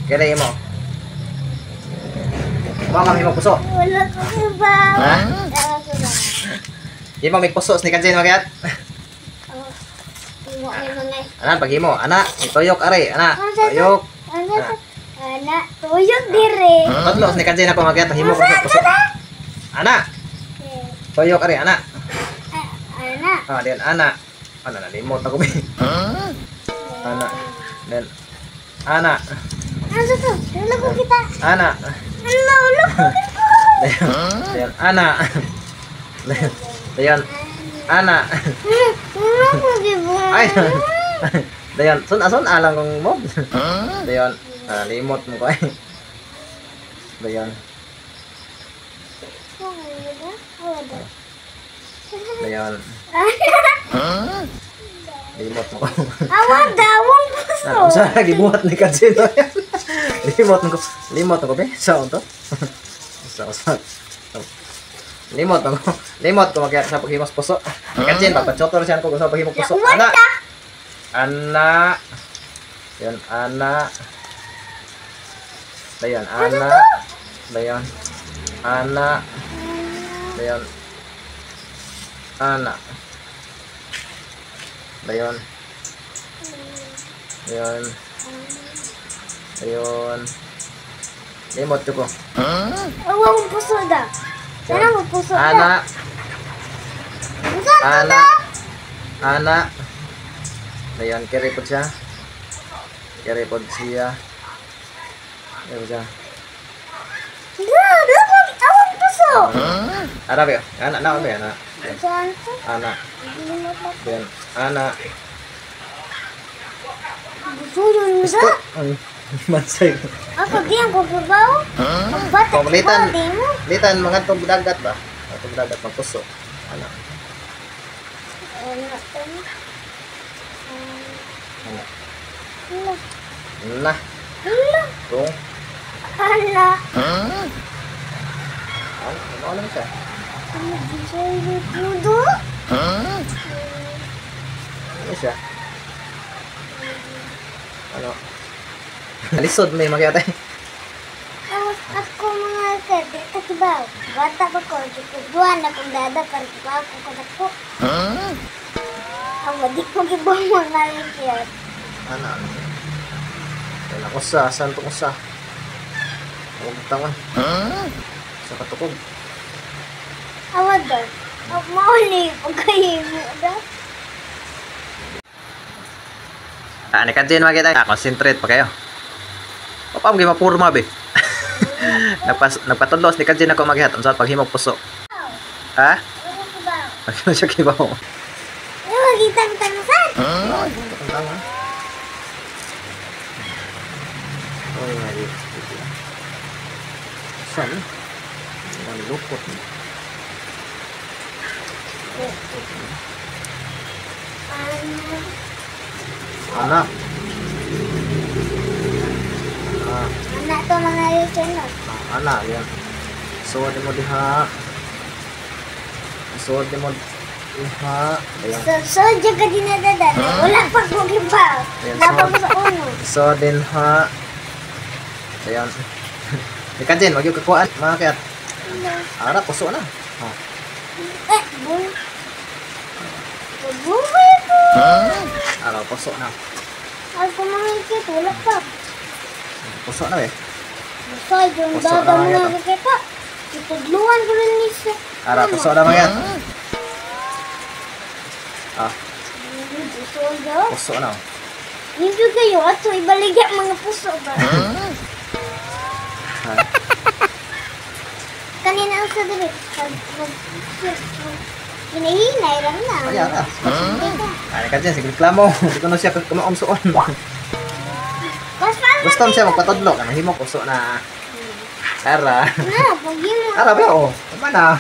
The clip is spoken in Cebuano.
Kaya mo. Mo kami mo puso. Wala ko ba? Ha? Wala ko ba? Himo may puso ni Kanjin magyat. Oh, himo may mga Ana paghimo, ana, ituyok are, ana, tuyok. Ano to? Ana, tuyok dire. Tatlo ni Kanjin ako magyat, himo ko puso. Ana, tuyok are, ana. Ana. Ah, diyan ana. Ana nalimot ako bi. Ana. Then ana, Ano to? Wala ko kita. Ana. Ano, wala ko kita. Then ana. Dayon ana. Wala ko gibo. Ay. Dayon, sun ason alang kong mo. Dayon, limot mo ko ay. Dayon, dayon. Limot mo ko. Awa dawong puso. Ano sa gibuhat ni Kanjin? Limot mo ko. Limot mo ko be. Sa unto. Sa. Limot mo ko. Limot ko magyat sa paghimos puso. Kanjin pagpachotor siya ko sa paghimos puso. Ana. Ana. Dayon ana. Dayon ana. Dayon ana. Dayon ana. Dayon. Dayon. Dayon. Limot ko. Awa mo puso da. Sana mo puso da. Ana. Puso to Ana. da. Ana. Dayon kiri pod siya. Kiri pod siya. Kiri pod siya. Da, da ko awa mo puso. Ana ba? Ana na ba ana? Saan to? Ana. Limot na. Dayon ana. Puso yun da. Gusto. Mansay. Ako di ang kukubaw. Pagbata Pamalitan. ko di mo. Litan mga tug dagat ba? Mga tug dagat magpuso. Ana. Ana to. Ana. Ana. Na. Ana. Tung. Ana. Ano ano lang siya? Ano mo do? Ano siya? Ano? Lisod may magyatay. Ako mga kadi takibaw. Bata pa ko, gikubuan akong dada para kibaw ko kadako. Ang di ko gibuan mo na kaya. Ana. Wala ko sa santo ko sa. Huwag tangan. Sa katukog. Awa daw. Ang mauli pagkahimo daw. Ani ka dyan magyatay. Concentrate pa kayo. Papa mo mapurma be. Nagpatudlos ni Kanjin ako maghihat unsa paghimog puso. Ha? Wala ko ba? Paghimog siya kibaw. Ano gitang tansan? Tama. Oy, mali. Saan? Malupot. Ana. Anak. Ah, Ana to mga yun. anak yan. Suod mo diha. Suod mo diha. Ayan. So, dyan ka dinadada. Wala pa ko gibaw. Ayan, Napa so- ko sa uno. So din ha. Ayan. Ika din, wag yung kakuan, mga kayat. Ara, puso na. Oh. Eh, bul. Bubay ko. Ara, puso na. Ako mga ikit, wala pa. Puso na eh. Basta yung Puso dada na mga mga kakita. Itudluan ko rin ni siya. Ara, puso na mga kayat. Ah, Puso daw. puso na. Hindi kayo ato ibaligya mga puso ba? Ha. Kanina ang sa dili. Hinahinay lang na. Ay, ara. Ay, ka dyan, sige reklamo. Hindi ko na siya kumaom suon. Basta Gusto mo siya magpatudlo. Mahimo, puso na. Ara. Na, pag Ara ba, oh. Tama na.